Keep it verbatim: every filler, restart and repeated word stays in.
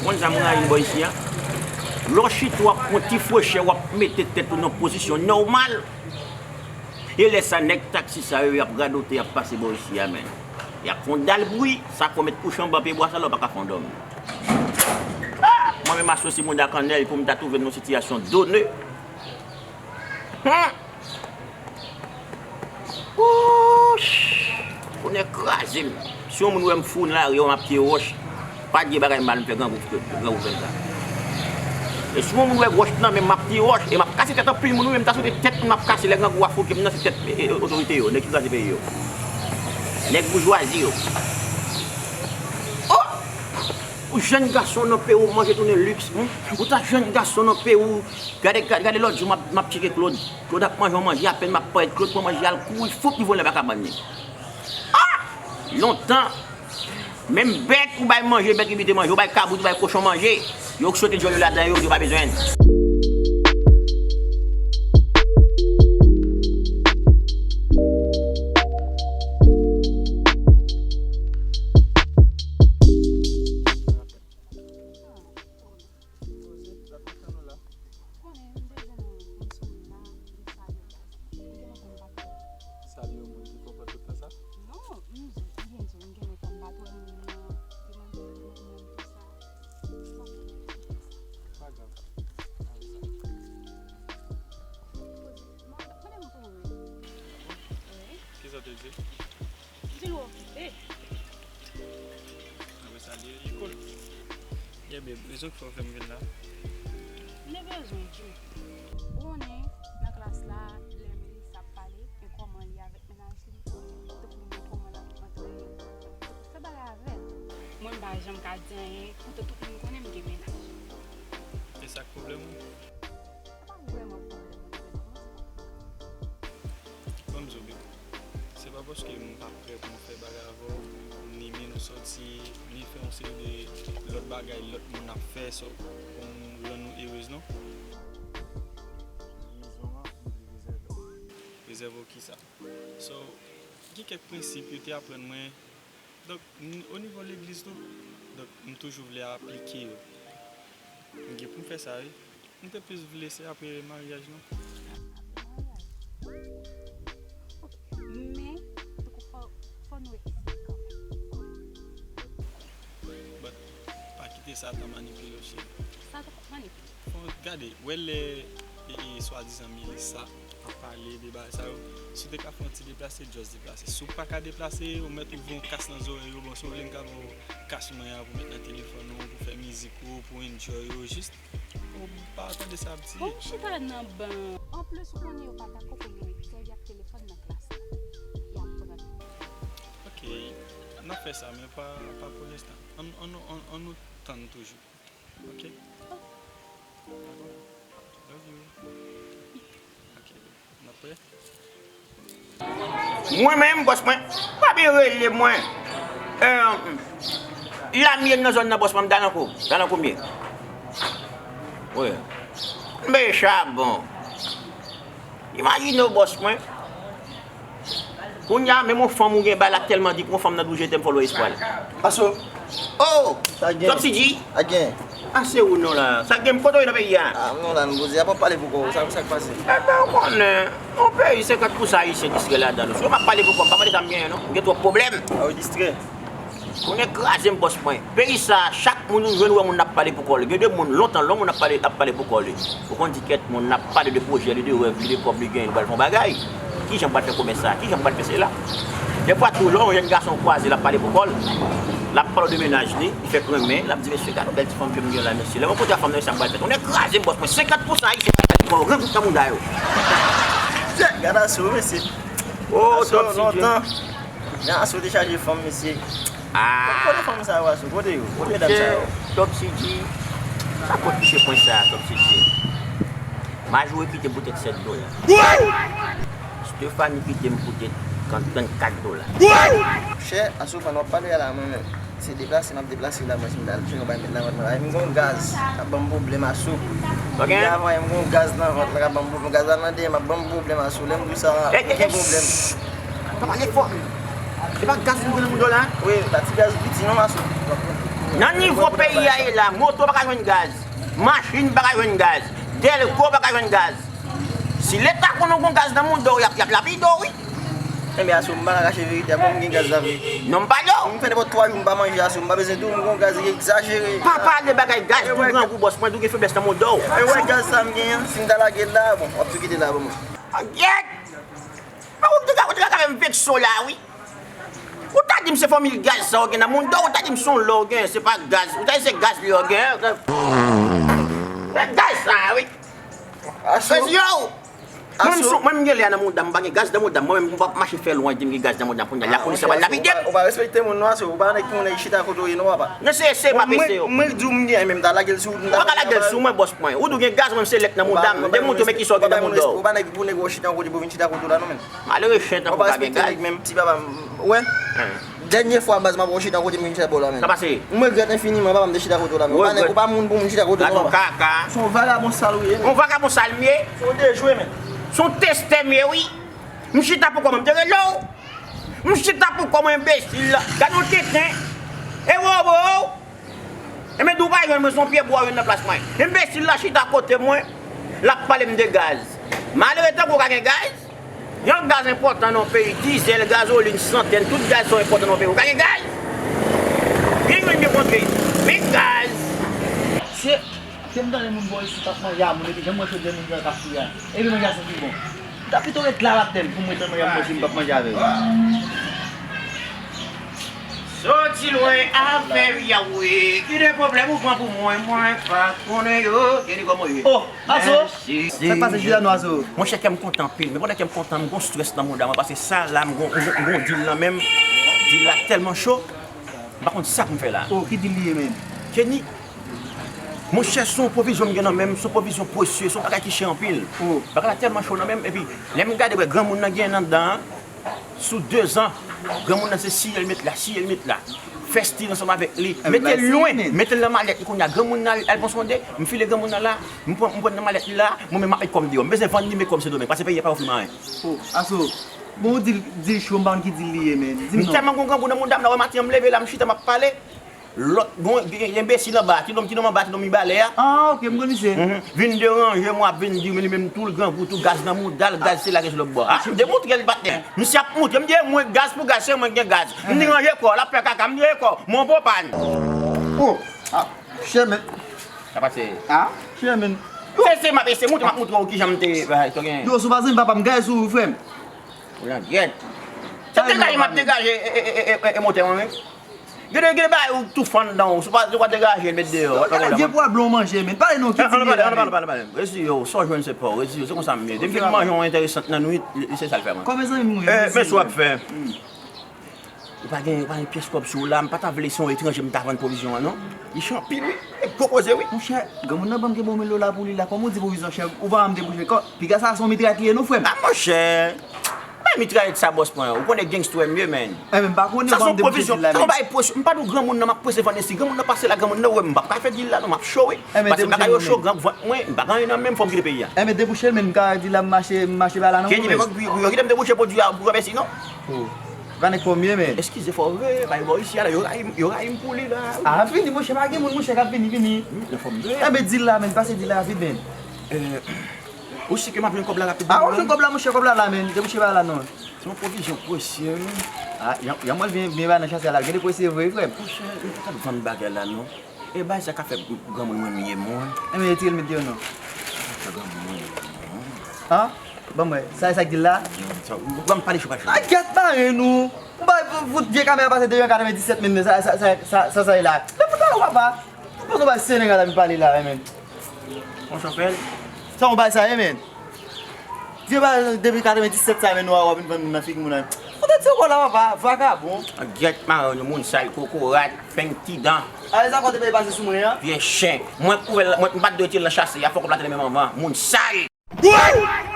Konn sa moun rayi bò isi a? Lè w chita w ap pran ti frechè, w ap mete tèt ou nan pozisyon nòmal. E lè sa, nèg taksi sa yo, y ap radote, y ap pase bò isi a, men. Y ap fè yon dal bri, sa fè w mèt kouche anba pye bwa sa la, w pa ka fè yon dòmi. Ah! Mwen menm asosi mouda kannèl pou m ta twouve m nan yon sitiyasyon done. Hum! Wouch! Tonnè kraze m. Si yon moun wè m fou nan lari a, m ap tiye wòch. Pa di bagay mal m fè grangou, grangou fè m sa. E si yon moun wè wòch nan men m, m ap tiye wòch. E m ap kase tèt anpil moun, wi, men m ta swete tèt moun m ap kase lè grangou a fouke m nan, se tèt, e, e, otorite yo, nèg ki kraze peyi yo. Nèg boujwazi yo. Oh! Ou jèn gason nan peyi w, manje tounen liks, wi. Ou ta jèn gason nan peyi w, gade, gade, gade lòt jou m ap, m ap tcheke Claude. Claude ap manje yon manje, apèn m ap parèt, Claude pran manje a, l kouri, foup, li vole anba kabann li. Ah! Lontan, menm bèt ou bay manje, bèt ki mete manje, ou bay kabrit, ou bay kochon manje, yo sote djòl yo ladan yo, yo pa bezwen. Poze, la kontan nou la. Konnen m bezwen nan yon sou moun la, m salye w. M gen lontan m pa t wè w. Salye yon moun ki konprann tout tan sa? Non, m di, m gen di, m gen lontan m pa t wè moun nan, demande moun nan, tout sa. Pa grav. Poze, mande, mande m pou ou. Wi. Kisa w te di? M di l w okipe. Apre sa, li, li cool. Yeah, babe, rezon ki fè w fè m vin la? M te bezwen w, Jim. Ou konnen, nan klas la, lè Melissa ap pale, e kòman li avèk mennaj li, tout moun wè kòman l ap antre, fè bagay avè l. Mwen, m pa janm ka di anyen, poutan tout moun konnen m gen mennaj. E sa k pwoblèm ou? Sa pa vrèman pwoblèm mwen, mwen se pa. Ban m di w, babe, se pa paske m pa prè pou m fè bagay avè w, ni mennen w sòti, ni fè yon seri de lòt bagay lòt moun ap fè, so, pou m rann ou erez, non. Rezon an, m vle rezève w. Rezève w kisa? So, gen kèk prensip yo te aprann mwen. Donk, m, o nivo legliz tou, donk, m toujou vle aplike yo. M gen pou m fè sa, wi. M te plis vle se apre maryaj, non. Apre maryaj? Men, tankou fò, fò nou eseye kanmenm. But, pa kite Satan manipile w, cheri. Satan p ap manipile. Bon, gade, wè lè, e, e, swadizan Melissa ap pale de bagay sa yo, si w te ka fè yon ti deplase, just deplase. Si w pa ka deplase, ou mèt ouvri yon kas nan zòrèy ou, bon, si w vle, m ka ba w kas mwen an pou w met nan telefòn ou, pou w fè mizik ou, pou w enjoy ou, jis, ou pa tande sa ap di. Bon, m chita nan ban. Anplis, ou konnen yo pa ta ko pou gen sèvyèt telefòn nan klas la. Y ap pran. Ok, n ap fè sa, men pa, pa pou lenstan. Ann, ann, ann, ann nou tann toujou. Ok. Dakò. Love you. Ok, babe. N ap prè? Mwen menm, bòs mwen, pa byen rele mwen. Euh, Lamyen nan zòn nan, bòs mwen, m Dalanko. Dalanko m ye. Wi. M peye chabon. Imajine w, bòs mwen. Kounye a, menm yon fanm ou gen ba l ap tèlman di pou yon fanm nan di w je t'aime, fò l wè espwa l. Aso. Oh! Sa gen. Top C G. A gen. A se ou non la. Sa gen, kote w ye nan peyi a? A, m non la, m poze. Apa w pale pou kò w? Sa, sa k pase? Enben, ou konnen, yon peyi senkant pousan Ayisyen distrè ladan l. Si w ap pale pou kò m, pa mande sa m genyen non. M gen twòp pwoblèm. A, w distrè. Konnen kraze m bòs mwen. Peyi sa, chak moun ou jwenn wè moun ap pale pou kò l. Gen de moun, lontan, lè moun ap pale, ap pale pou kò li. Ou konn di kèt moun ap pale de pwojè li, de rèv li, de kòb li genyen, li pral fè yon bagay. Kijan m pral fè komès sa? Kijan m pral fè sela? Dèfwa tou, lè yon jèn gason ou kwaze l ap pale pou kò l, l ap pale w de mennaj li, li fèk renmen, l ap di, "Mesye, gade yon bèl ti fanm ke m gen la, mesye." Lè mwen kontre ak fanm nan, sa m pral fè. Konnen kraze m bòs mwen. Senkant pousan Ayisyen ap pale pou kò yo, renmen kouta mouda yo. Gade asou, mesye. Oh, Top C G. Lontan. Jan Aso te chaje fanm, mesye. Ah. Kote fanm sa yo, Aso? Kote yo? Kote medam sa yo? Top C G. Sa kot misye pran sa, Top C G? Majore kite m poutèt sèt dola. Stephanie kite m poutèt trannkat dola. Chè, Aso, pandan w ap pale a la, mwen menm. Se deplase m ap deplase la, mwen, si m ta al fè yon bay met nan vant mwen la. M gon gaz k ap ban m pwoblèm, Aso. Ok. Depi avan, m gon gaz nan vant mwen k ap ban m pwoblèm. Gaz la nan dèyè m ap ban m pwoblèm, Aso. Lè m di w sa, okenn pwoblèm. Pa pale fò. Se pa gaz nou gen nan mouda w la? Wi, pa ti gaz piti non, Aso. Nan nivo peyi a ye la, moto pa ka jwenn gaz, machin pa ka jwenn gaz, dèlko pa ka jwenn gaz. Si Leta konnen w gon gaz nan mouda w, y ap, y ap lapide w, wi. Enben, Aso, m pa ka kache verite a, bon, m gen gaz la vre. Non, m pale w. M fè nenpòt twa jou m pa manje, Aso, m pa bezwen di w, m gon gaz ki egzajere. Pa pale bagay gaz, tou grangou, bòs mwen, tou gen feblès nan mouda w. E wè gaz sa m gen an, si m ta lage l la, bon, w ap tou kite l la pou mwen. Agyèt! Ou te ka, ou te ka fè m vekse w la, wi. Ou ta di m se fòmil gaz sa w gen nan mouda w, ou ta di m se yon lè w gen, se pa gaz. Ou ta di se gaz li w gen. Se gaz sa, wi. Aso. Mwen, m sou, mwen, m gen lè nan mouda m, m pa gen gaz nan mouda m. Mwen menm, m p ap mache fè lwen, di m gen gaz nan mouda m. Kounye a, lapolis ap al lapide m. Ou pa respekte moun, non, Aso. Ou pa nèg pou nèg chita kote w ye, non, papa. Non, se, se pa pese yo. Mwen, mwen di w m gen, men m ta lage l sou ou, m ta... Ou pa ka lage l sou mwen, bòs mwen. Ou di w gen gaz, mwen, m se lèt nan mouda m. M te montre w, men kisa w gen nan mouda w. Ou pa nèg pou nèg w chita kote pou vin chita kote w la, non, men. Malere chen tankou w pa gen gaz. Ou pa respekte nèg menm, ti papa. Wè. Dènye fwa, baz, m ap chita kote m vin chita bò la, men. Sa pase? M regrèt enfiniman, papa, m te chita kote w la, men. Ou pa nèg, ou pa moun pou moun chita kote w, non, papa. Kaka. Se yon vagabon sal ou ye, men. Yon vagabon sal m ye? Se yon dejwe, men. Se yon testè m ye, wi. M chita pou kò mwen, m te rele w. M chita pou kò mwen, enbesil la. Gade yon tenten. E wo, wo, wo. Enben, di w pa jwenn mwen, se yon pye bwa w jwenn nan plas mwen. Enbesil la chita kote mwen, l ap pale m de gaz. Malere tankou w ka gen gaz? Yon gaz enpòtan nan yon peyi, dizèl, gazolin, santèn, tout gaz sa yo enpòtan nan yon peyi. Ou ka gen gaz? Byen jwenn, byen kontre. Men gaz! Se, se m tande moun bò isit ap manje a moun, epi jan m wè chodyè moun nan k ap fri a. Epi manje a santi bon. M ta pito ret la l ap tèl pou m ret nan manje a m manje, m p ap manje avè l. Soti lwen avè Yahweh. Ki de pwoblèm ou pran pou mwen, mwen pa konnen yo. Kenny, kòman w ye? Oh, Aso. Sa k pase, Jilano, Aso? Monchè, kè m kontan anpil. Men pandan kè m kontan, m gon strès nan mouda mwen, paske sa la, m gon, m gon, m gon dil nan men m. Dil la tèlman cho, m pa konn sa pou m fè la. Oh, ki dil li ye, menm? Kenny, monchè, se yon pwovizyon m gen nan men m, se yon pwovizyon presye, se yon bagay ki chè anpil. Oh. Bagay la tèlman cho nan men m, epi lè m gade, wè, granmoun nan gen anndan an, sou dezan, granmoun nan se siye l met la, siye l met la. Fè stil ansanm avèk li. Mete l lwen, mete l nan malèt li kounye a. Granmoun nan al, al pran sonde, m file granmoun nan la, m pran, m pran nan malèt li la, mwen menm m ap met kò m deyò. M bezwen vann li, met kò m Sendomeng, paske peyi a pa ofri m anyen. Oh, Aso, bon, ou di l, di l cho, m pa konn ki dil li ye, men. Di m non. M tèlman gon grangou nan mouda m, nan wè maten an m leve la, m chita m ap pale. Lòt, bon, gen, gen enbesil anba, ti nonm, ti nonm anba, ti nonm Mibalè a. Ah, ok, m konn misye. Mhm. Vin deranje mwen, ap vin di, men li menm tou l grangou, tou gaz nan mouda l, gaz se lage sou lòt bò. Ah, m te montre l patnè. Misye ap montre, m di, e mwen, gaz pou gaz, se mwen ki gen gaz. M di, ranje kò, l ap fè kaka, m di, ranje kò, mon pwopan. Oh, ah, chè men. Sa pase. Ah, chè men. Se, se, m ap, se montre, m ap montre w kijan m te, bay, to gen. Yo, sou pa zanmi papa m, gaye sou ou, frè m. Ou nan gyèt. Se degaje, m ap degaje, e, e, e, e, e, e motè mwen, wi. Gen de, gen de bagay ou tou fann nan ou, si w pa, si w pa degaje l, met deyò. Gade vye pwa blan w manje, men. Pale non, ki dil li ye la, men? Ann pale, ann pale, ann pale. Resi yo, sa w jwenn se pa w. Resi yo, se konsa m ye. Depi m manje yon enteresan nan nwit, li, li se sa l fè mwen. Kòman zanmi m ou ye? Eh, men sa w ap fè. Hmm. Ou pa gen, ou pa gen pyès kòb sou w la, m pa ta vle se yon etranje m ta vann pwovizyon an, non. Li cho anpil, wi. E gwo koze, wi. Monchè, granmoun nan ban m gen bon mil dola pou li la. Kòman w di pwovizyon chè, ou pa janm debouche kò? Piga sa se yon mitrayèt li ye non, frè m. Ah, monchè. Bay mitrayèt sa, bòs mwen. Ou konnen gangsta m ye, man. Enben, m pa konnen, sa se yon pwovizyon. Sa se yon bagay pwosye. M pa di w granmoun nan m ap prese vann esi. Granmoun nan pase la, granmoun nan wè m, m p ap ka fè dil la, non, m ap cho, wi. Enben, paske bagay yo cho, gran vant mwen, m pa gen anyen nan men m, fò m kite peyi a. Enben, debouche l, men, m ka di la, m mache, m mache pa la, non, Kenny, men. Kenny, men m ap, yo, yo kite m debouche pwodui a pou ranmèsi, non. Oh. Pa nèg fò m ye, men. Eskize, fò w veye, bay bò isi a la, yo rayi m, yo rayi m pou li la. Ah, fini, monchè, pa gen moun, monchè, k ap vini, vini. Hmm, fò m veye. Enben, dil la, men, pase dil la rapid, men. Eh, Ou si ke m ap jwenn kòb la rapid? Ah, w ap jwenn kòb la, monchè, kòb la la, men. Debouche pa la, non. Se yon pwovizyon presye, wi. Ah, jan, jan mwen vin, vin ba nan chase a la, gen de presye vre, frè m. Monchè, m t ap vann bagay la, non. E bay sa ka fè granmoun mwen miye mwen. Enben, retire l, met deyò, non. Sa granmoun mwen miye mwen. Ah? Ban m wè. Sa, sa k di l la? Ban m pale chou pa chou. Ah, gyèt mare nou. M bay pou, pou vye kamera pase depi an katrevenndisèt, men sa, sa, sa, sa, sa, sa e la. Men pou ta ou papa. Ou panse w bay Senegal la vin pale la, men. Yon chofè. Sa yon bay sa ye, men. Vye bay depi katrevenndisèt sa, men nou a w ap vin vann moun nan figi moun nan. Kote ti kò la, papa, vagabon. Gyèt mare nou, moun sal, kokorat, feng ti dan. Ale sa kote bay pase sou mwen an. Vye chen. Mwen k ouvè l, mwen m pa t dwe tire l nan chase a, fòk w plante l menm anvan. Moun sal. Woy!